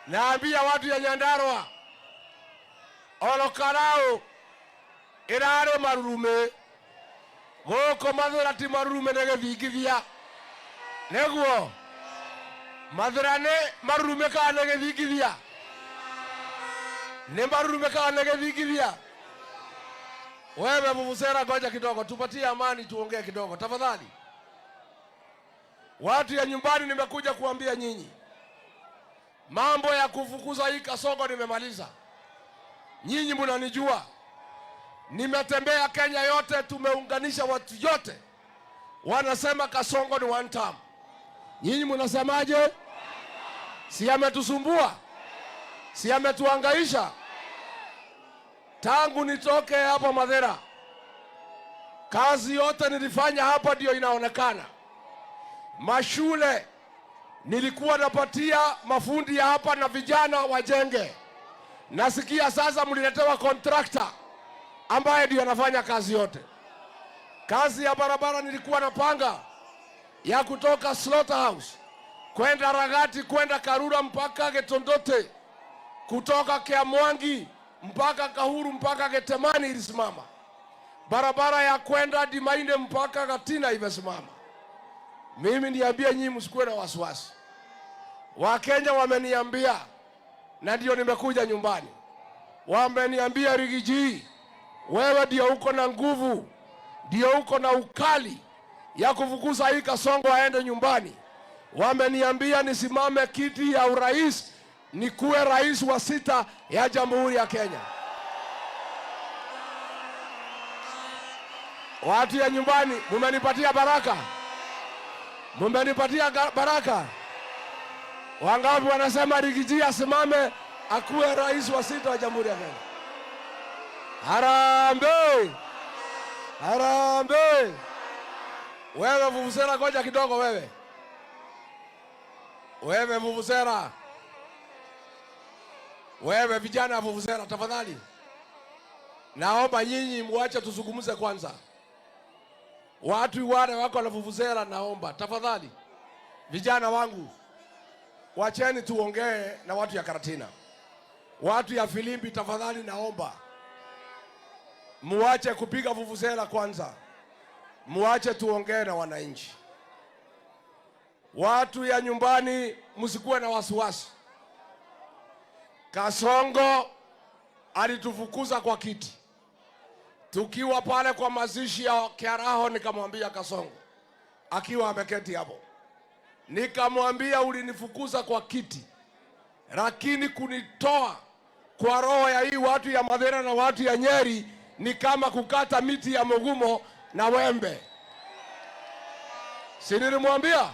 Naambia watu ya Nyandarua, Olokarau irarĩ marurume gũkũ Mathĩra ti marurume nĩ gĩthingithia nĩguo Mathĩra nĩ marurume kana nĩ gĩthingithia nĩ marurume kana nĩ gĩthingithia. Wewe vuvuzela, ngoja kidogo, tupatie amani, tuongee kidogo tafadhali. Watu ya nyumbani, nimekuja kuambia nyinyi mambo ya kufukuza hii Kasongo nimemaliza. Nyinyi mnanijua, nimetembea Kenya yote, tumeunganisha watu yote, wanasema Kasongo ni one term. Nyinyi mnasemaje? Si ametusumbua? Si ametuhangaisha? Tangu nitoke hapa Mathira, kazi yote nilifanya hapa ndio inaonekana. Mashule nilikuwa napatia mafundi ya hapa na vijana wajenge. Nasikia sasa mliletewa contractor ambaye ndio anafanya kazi yote. Kazi ya barabara nilikuwa napanga ya kutoka Slaughterhouse kwenda Ragati kwenda Karura mpaka Getondote, kutoka Kiamwangi mpaka Kahuru mpaka Getemani ilisimama. Barabara ya kwenda Dimainde mpaka Gatina imesimama. Mimi niambie nyinyi msikuwe na wasiwasi. Wakenya wameniambia, na ndio nimekuja nyumbani, wameniambia Riggy G, wewe ndio uko na nguvu, ndio uko na ukali ya kufukuza hii Kasongo aende nyumbani. Wameniambia nisimame kiti ya urais, nikuwe rais wa sita ya Jamhuri ya Kenya. Watu ya nyumbani, mumenipatia baraka, mumenipatia baraka. Wangapi wanasema Riggy G asimame akuwe rais wa sita wa Jamhuri ya Kenya? Harambee! Harambee! Wewe vuvuzela, ngoja kidogo wewe. Wewe vuvuzela. Wewe vijana vuvuzela, tafadhali. Naomba nyinyi muache tuzungumze kwanza. Watu wale wako na vuvuzela, naomba tafadhali. Vijana wangu, wacheni tuongee na watu ya Karatina. Watu ya Filimbi, tafadhali naomba muache kupiga vuvuzela kwanza. Muache tuongee na wananchi. Watu ya nyumbani, msikuwe na wasiwasi. Kasongo alitufukuza kwa kiti. Tukiwa pale kwa mazishi ya Kiaraho, nikamwambia Kasongo akiwa ameketi hapo, nikamwambia ulinifukuza kwa kiti, lakini kunitoa kwa roho ya hii watu ya Mathira na watu ya Nyeri ni kama kukata miti ya mugumo na wembe. Si nilimwambia?